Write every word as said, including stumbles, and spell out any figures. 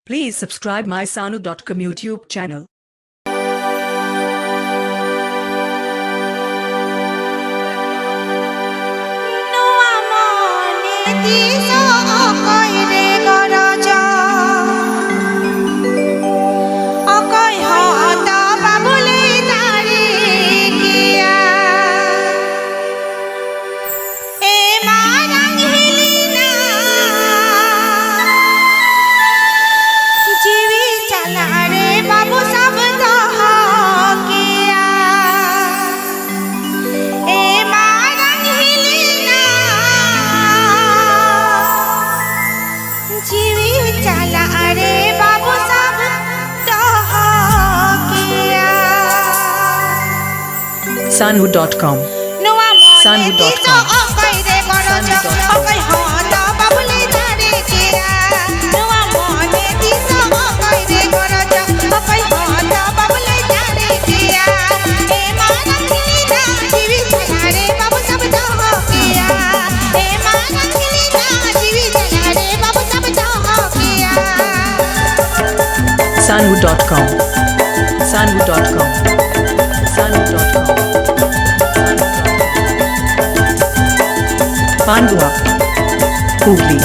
Please subscribe my sanu dot com YouTube channel. ᱱᱚᱣᱟ ᱢᱚᱱᱮ ᱛᱤᱥ ᱦᱚᱸ ᱚᱠᱚᱭ ᱨᱮ ᱜᱚᱨᱚᱡᱽ, ᱚᱠᱚᱭ ᱦᱚᱸ ᱛᱚ ᱵᱟᱵᱚ ᱞᱟᱹᱭ ᱫᱟᱲᱮ ᱠᱮᱭᱟ᱾ ᱮ ᱢᱟᱨᱟᱝ ᱦᱤᱞᱤᱱᱟ, ᱡᱤᱣᱤ ᱪᱟᱞᱟᱜ ᱨᱮ ᱵᱟᱵᱚ ᱥᱟᱵ ᱫᱚᱦᱚ ᱠᱮᱭᱟ᱾ ᱮ ᱢᱟᱨᱟᱝ ᱦᱤᱞᱤᱱᱟ, ᱡᱤᱣᱤ ᱪᱟᱞᱟᱜ ᱨᱮ ᱵᱟᱵᱚ ᱥᱟᱵ ᱫᱚᱦᱚ ᱠᱮᱭᱟ᱾ sanu dot com. ᱱᱚᱣᱟ ᱢᱚᱱᱮ sanu dot ᱛᱤᱥ com. ᱦᱚᱸ ᱚᱠᱚᱭ ᱨᱮ ᱜᱚᱨᱚᱡᱽ, sanu dot com. ᱚᱠᱚᱭ ᱦᱚᱸ ᱫᱚ ᱵᱟᱵᱚ ᱞᱟᱹᱭ ᱫᱟᱲᱮ ᱠᱮᱭᱟ᱾ ᱱᱚᱣᱟ ᱢᱚᱱᱮ ᱛᱤᱥ ᱦᱚᱸ ᱚᱠᱚᱭ ᱨᱮ ᱜᱚᱨᱚᱡᱽ, ᱚᱠᱚᱭ ᱦᱚᱸ ᱫᱚ ᱵᱟᱵᱚ ᱞᱟᱹᱭ ᱫᱟᱲᱮ ᱠᱮᱭᱟ᱾ ᱮ ᱢᱟᱨᱟᱝ ᱦᱤᱞᱤᱱᱟ, ᱡᱤᱣᱤ ᱪᱟᱞᱟᱜ ᱨᱮ ᱵᱟᱵᱚ ᱥᱟᱵ ᱫᱚᱦᱚ ᱠᱮᱭᱟ᱾ ᱮ ᱢᱟᱨᱟᱝ ᱦᱤᱞᱤᱱᱟ, ᱡᱤᱣᱤ ᱪᱟᱞᱟᱜ ᱨᱮ ᱵᱟᱵᱚ ᱥᱟᱵ ᱫᱚᱦᱚ ᱠᱮᱭᱟ᱾ sanu dot com. sanu dot com. sanu dot com. Pandua, Hooghly.